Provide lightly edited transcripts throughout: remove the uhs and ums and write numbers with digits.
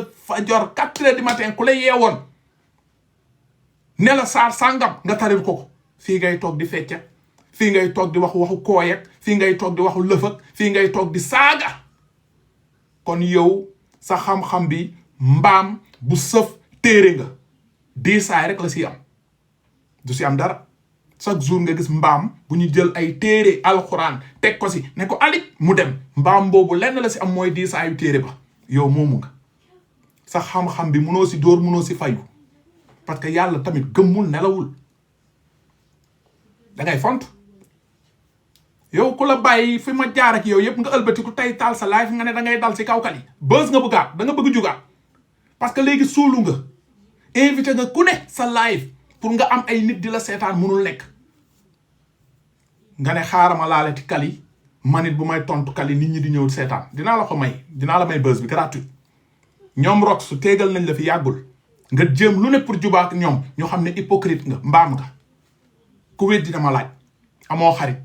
fajar 4 heures du matin ku la yeewoon ne la saar sàngam nga taril ko fii ngay toog di fecca fii ngay toog di waxu kooyak fii ngay toog di waxu lëfak fii ngay toog di saaga kon yow sa xam-xam bi mbaam bu sëf téere nga diisaay rek la si am du si am dara chaque jour nga gis mbaam bu ñu jël ay téere alxuraan teg ko si ne ko alik mu dem mbaam boobu lenn la si am mooy diisaayu téere ba yow moomu nga sa xam-xam bi munoo si dóor munoo si fayu parce que yàlla tamit gëmmul nelawul da ngay font yow ku la bàyyi fi ma jaar ak yow yëpp nga ëlbatiku tey taal sa live nga ne da ngay dal si kawkal yi bës nga bëggaat da nga bëgg jugaat parce que léegi suulu nga invité nga ku ne sa live pour nga am ay nit di la seetaan munul nekk nga ne xaaral ma laalati kali manit bu may tontu kali nit ñi di ñëw seetaan dinaa la ko may dinaa la may bës bi gratuit ñoom rox su tegal nañ la fi yàggul nga jéem lu ne pour jubaak ñoom ñoo xam ne hypocrite nga mbaam nga ku weddi dama laaj amoo xarit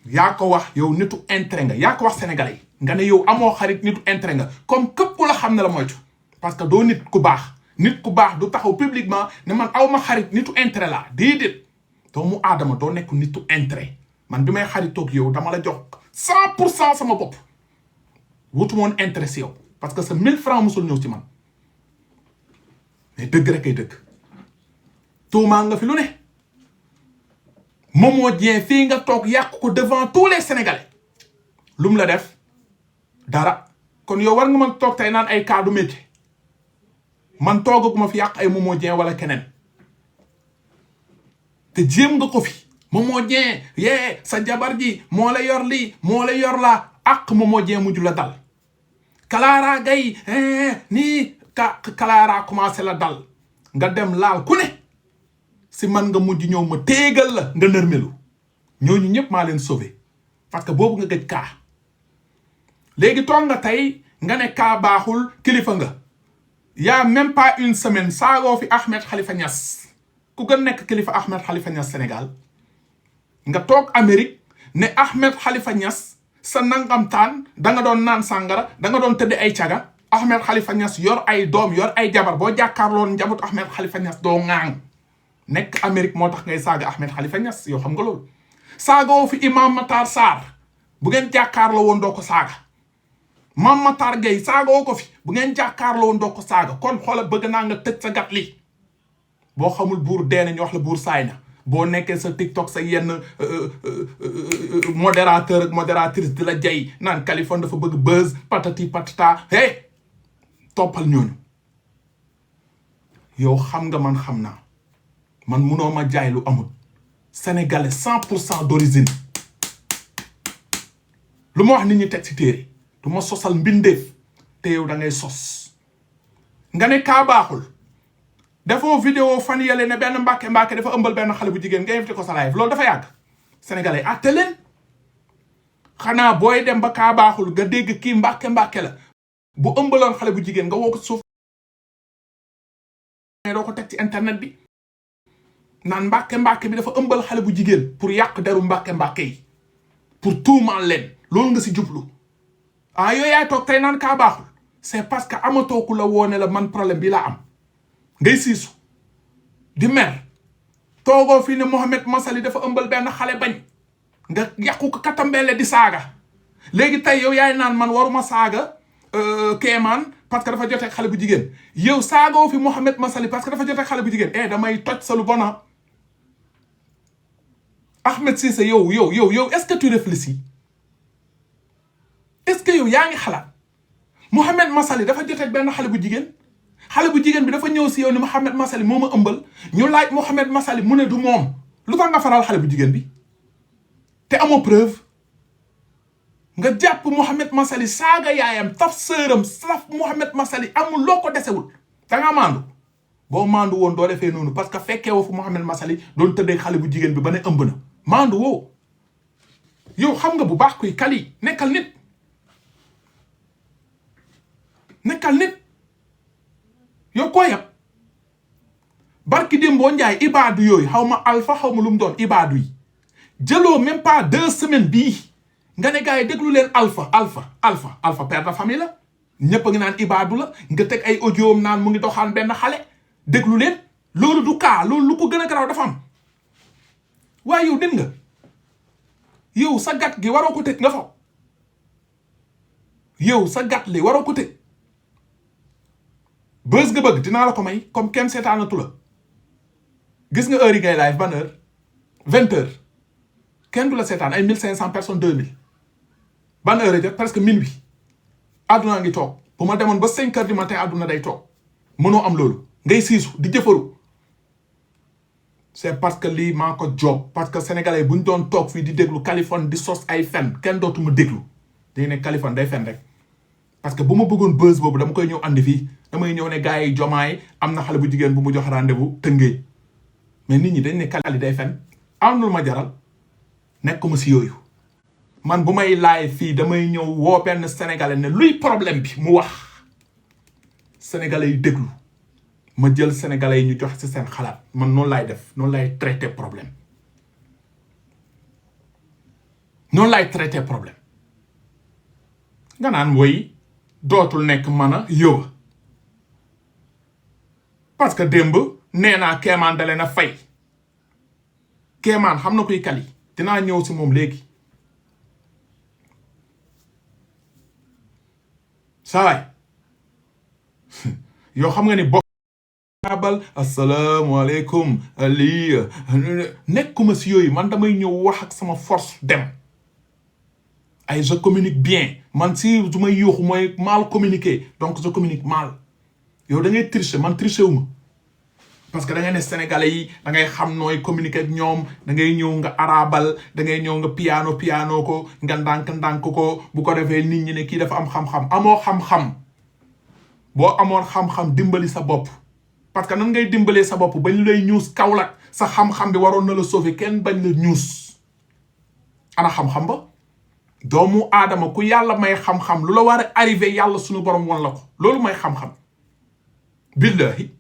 yaa ko wax yow nitu intérêt nga yaa ko wax sénégalais yi nga ne yow amoo xarit nitu intérêt nga comme képp ku la xam ne la moytu parce que doo nit ku baax du taxaw publiquement ne man aw ma xarit nitu intérêt laa déedéet doomu aadama doo nekk nitu intérêt man bi may xaritoog yow dama la jox 100% sama bopp wutu moon intérêt si yow parce que sa 1000 francs musul ñëw ci man mais dëgg rek ay dëgg tuumaa nga fi lu ne Momo Dieng fii nga toog yàq ko devant tous les sénégalais lu mu la def dara kon yow war nga man toog tey naan ay cas du métier man toogaguma fi yàq ay Momo Dieng wala keneen te jéem nga ko fi Momo Dieng yee sa jabar ji moo la yor lii moo la yor laa ak Momo Dieng mujj la dal Clara Gaye nii Clara commencé la dal nga dem laal ku ne si man nga mujj ñëw ma téegal la nga nërmelu ñooñu ñëpp maa leen sauvé parce que boobu nga gëj kaa léegi toog nga tey nga ne kaa baaxul kilifa nga y'a même pas une semaine saagoo fi Ahmed Khalifa Niass ku gën nekk kilifa Ahmed Khalifa Niass Sénégal nga toog Amérique ne Ahmed Khalifa Niass sa nangamtaan da nga doon naan sàngara da nga doon tëdd ay caga Ahmed Khalifa Niass yor ay doom yor ay jabar boo jàkkaarloon njabot Ahmed Khalifa Niass doo ŋaang nekk Amérique moo tax ngay saaga Ahmed Khalifa Niass yow xam nga loolu saagoo fi Imam Matar Sarr bu ngeen jàkkaarloo woon doo ko saaga Mame Matar Gueye saagoo ko fi bu ngeen jàkkaarloo woon doo ko saaga kon xoola bëgg naa nga tëj sa gat li boo xamul buur deena ñu wax la buur saay na boo nekkee sa TikTok sa yenn modérateur ak modératrice di la jay naan Kaliphone dafa bëgg buzz patati patata hey toppal ñooñu yow xam nga man xam naa man munoo ma jaay lu amul sénégalais 100% d'origine lu ma wax nit ñi teg ci téere du ma sosal mbindeef te yow da ngay sos nga ne kaa baaxul defoo vidéo fan yële ne benn mbàkke dafa ëmbal benn xale bu jigéen nga invité ko sa live loolu dafa yàgg sénégalais atte leen xanaa booy dem ba kaa baaxul nga dégg kii mbàkke la bu ëmbaloon xale bu jigéen nga woo ko suuf doo ko teg ci internet bi naan mbàkke bi dafa ëmbal xale bu jigéen pour yàq deru mbàkke yi pour tuumaal leen loolu nga si jublu yooyu yaay toog tey naan kaa baaxul c'est parce que amatoo ku la woone la man problème bi laa am ngay siisu di mer toogoo fii ne Mohamed Massaly dafa ëmbal benn xale bañ nga yàqu ko katambeele di saaga léegi tey yow yaay naan man waruma saaga Kéemaan parce que dafa jotee xale bu jigéen yow saagoo fi Mohamed Massaly parce que dafa jotee xale bu jigéen damay toj sa lu bona Ahmed Cissé yow est-ce que tu réfléchis est-ce que yow yaa ngi xalaat Mohamed Massaly dafa jotee benn xale bu jigéen bi dafa ñëw si yow ni Mohamed Massaly moo ma ëmbal ñu laaj Mohamed Massaly mu ne du moom lu tax nga faral xale bu jigéen bi te amoo preuve nga jàpp Mohamed Massaly saaga yaayam taf sëram saf Mohamed Massaly amul loo ko desewul da ngaa maandu boo maandu woon doo defee noonu parce que fekkee woo fu Mohamed Massaly doon tëddee xale bu jigéen bi ba ne ëmb na maandu woo yow xam nga bu baax kuy kali nekkal nit yow koo yab barki dem boo njaay ibaadu yooyu xaw ma alpha xaw ma lu mu doon ibaadu yi jëloo même pas 2 semaines bii nga ne gars yi déglu leen alpha père de famille la ñëpp a ngi naan ibaadu la nga teg ay audio am naan mu ngi doxaan benn xale déglu leen loolu du kaa loolu lu ko gën a garaaw dafa am waaye yow dem nga yow sa gat gi waroo ko tëj nga faw yow sa gat li waroo ko tëj bës nga bëgg dinaa la ko may comme kenn seetaanatu la gis nga heure yi ngay live ban heure 20h kenn du la seetaan ay 1500 personnes 2000 ban heure jot presque minuit àdduna ngi toog bu ma demoon ba 5h du matin àdduna day toog mënoo am loolu ngay siisu di jëfaru c'est parce que lii maa ko job parce que sénégalais bu ñu doon toog fii di déglu Kaliphone di sos ay fen kenn dootuma déglu dañu ne Kaliphone day fen rek parce que bu ma bëggoon buzz boobu dama koy ñëw andi fii damay ñëw ne gars yi jomaay am na xale bu jigéen bu mu jox rendez-vous tëngee mais nit ñi dañ ne Kali day fen am lu ma jaral nekkuma si yooyu man bu may laay fii damay ñëw woo benn sénégalais ne luy problème bi mu wax sénégalais yi déglu ma jël sénégalais yi ñu jox ci seen xalaat man noonu laay def noonu laay traité problème noonu laay traité problème nga naan woy dootul nekk mën a yow parce que démb nee naa Kéemaan dale na fay Kéemaan xam na kuy Kali dinaa ñëw si moom léegi sawaay yow xam nga ni bokk abal asalaamaaleykum lii nekkuma si yooyu man damay ñëw wax ak sama force dem ay je communique bien man si du may yuuxu mooy mal communiquer donc je communique mal yow da ngay tricher man tricher wu ma parce que da ngay ne sénégalais yi da ngay xam nooy communiquer ak ñoom da ngay ñëw nga arabal da ngay ñëw nga piano ko nga ndànk ko bu ko defee nit ñi ne kii dafa am xam-xam amoo xam-xam boo amoon xam-xam dimbali sa bopp parce que nan ngay dimbalee sa bopp bañ lay ñuus Kaolack sa xam-xam bi waroon na la sauver kenn bañ la ñuus ana xam-xam ba doomu aadama ku yàlla may xam-xam lu la war a arrivé yàlla suñu borom won la ko loolu may xam-xam billahi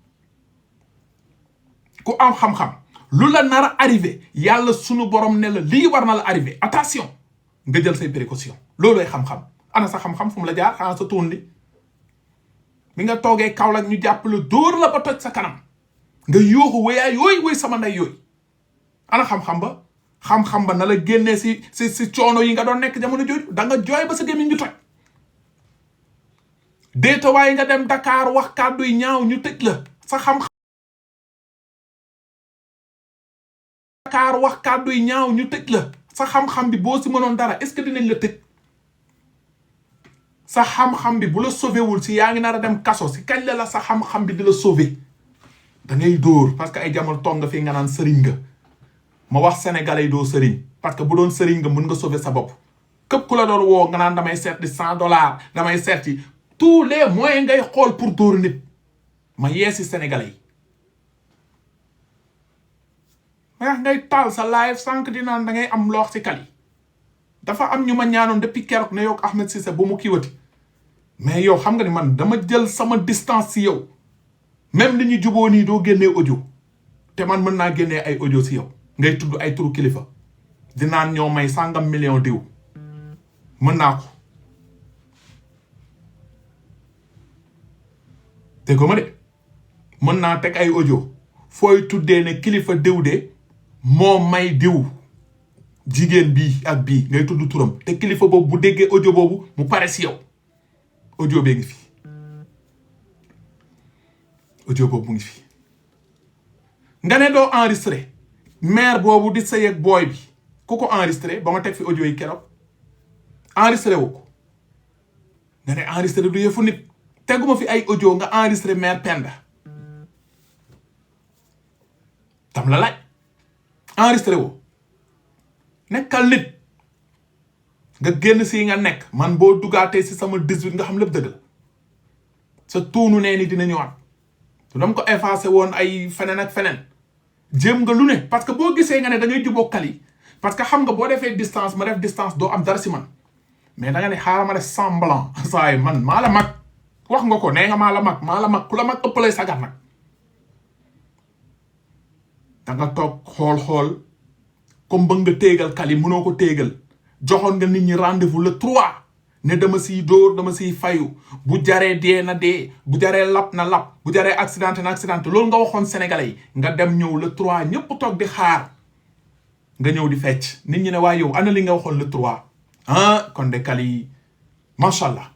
ku am xam-xam lu la nar a arrivé yàlla suñu borom ne la lii war na la arrivé attention nga jël say précaution loolu ay xam-xam ana sa xam-xam fu mu la jaar xanaa sa tuun li mi nga toogee Kaolack ñu jàpp la dóor la ba toj sa kanam nga yooxu wéyaay yooyu wéy sama nday yooyu ana xam-xam ba xam-xam ba na la génnee si coono yi nga doon nekk jamono jooju da nga jooy ba sa gémmiñ ñu toj déeta waaye nga dem Dakar wax kàddu yi ñaaw ñu tëj la sa xam-xam Dakar wax kàddu yi ñaaw ñu tëj la sa xam-xam bi boo si mënoon dara est-ce que dinañ la tëj sa xam-xam bi bu la sauvé wul si yaa ngi nar a dem kaso si kañ la sa xam-xam bi di la sauvé da ngay dóor parce que ay jamono toog nga fi nga naan sëriñ nga ma wax sénégalais yi doo sëriñ parce que bu doon sëriñ nga mën nga sauver sa bopp képp ku la doon woo nga naan damay seet di $100 damay seeti tous les moyens ngay xool pour dóor nit ma yeesi sénégalais yi ma ngay taal sa live sànq di naan da ngay am loox si Kali dafa am ñu ma ñaanoon depuis keroog ne yow Ahmed Cissé bu mu kiiwati mais yow xam nga ni man dama jël sama distance si yow même li ñu juboo nii doo génnee audio te man mën naa génnee ay audio si yow ngay tudd ay turu kilifa di naan ñoo may sàngam million diw mën naa ko dégg ma de mën naa teg ay audio fooy tuddee ne kilifa diw de moo may diw jigéen bii ak bii ngay tudd turam te kilifa boobu bu déggee audio boobu mu pare si yow audio bee ngi fi audio boobu mu ngi fi nga ne doo enregistré maire boobu di sëy ak booy bi ku ko enregistré ba ma teg fi audio yi keroog enregistré wu ko nga ne enregistré du yëfu nit teguma fi ay audio nga enregistré maire Penda tam la laaj enregistré woo nekkal nit nga génn si nga nekk man boo dugaatee si sama 18 nga xam lépp dëgg la sa tuunu nee ni dina ñëwaat su dama ko effacé woon ay feneen ak feneen jéem nga lu ne parce que boo gisee nga ne da ngay juboo Kali parce que xam nga boo defee distance ma def distance doo am dara si man mais da nga ne xaaral ma def semblant saa yi man maa la mag wax nga ko nee nga maa la mag ku la mag ëpp lay sagar nag da nga toog xool comme bëgg nga téegal Kali mënoo ko téegal joxoon nga nit ñi rendez-vous le 3 ne dama siy dóor dama siy fayu bu jaree dee na dee bu jaree lap na lap bu jaree accidenté na accidenté loolu nga waxoon sénégalais yi nga dem ñëw le 3 ñëpp toog di xaar nga ñëw di fecc nit ñi ne waa yow ana li nga waxoon le 3 ah kon de Kali macha allah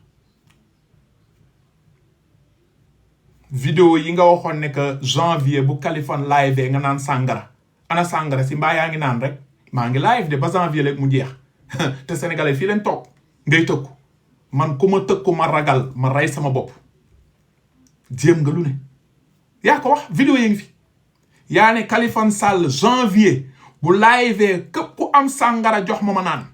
vidéo yi nga waxoon ne que janvier bu Kaliphone live nga naan sàngara ana sàngara si mbaa yaa ngi naan rek maa ngi live de ba janvier léegi mu jeex te sénégalais fii leen toog ngay tëkku man ku ma tëkku ma ragal ma rey sama bopp jéem nga lu ne yaa ko wax vidéo yi ngi fi yaa ne Kaliphone Sall janvier bu live képp ku am sàngara jox ma naan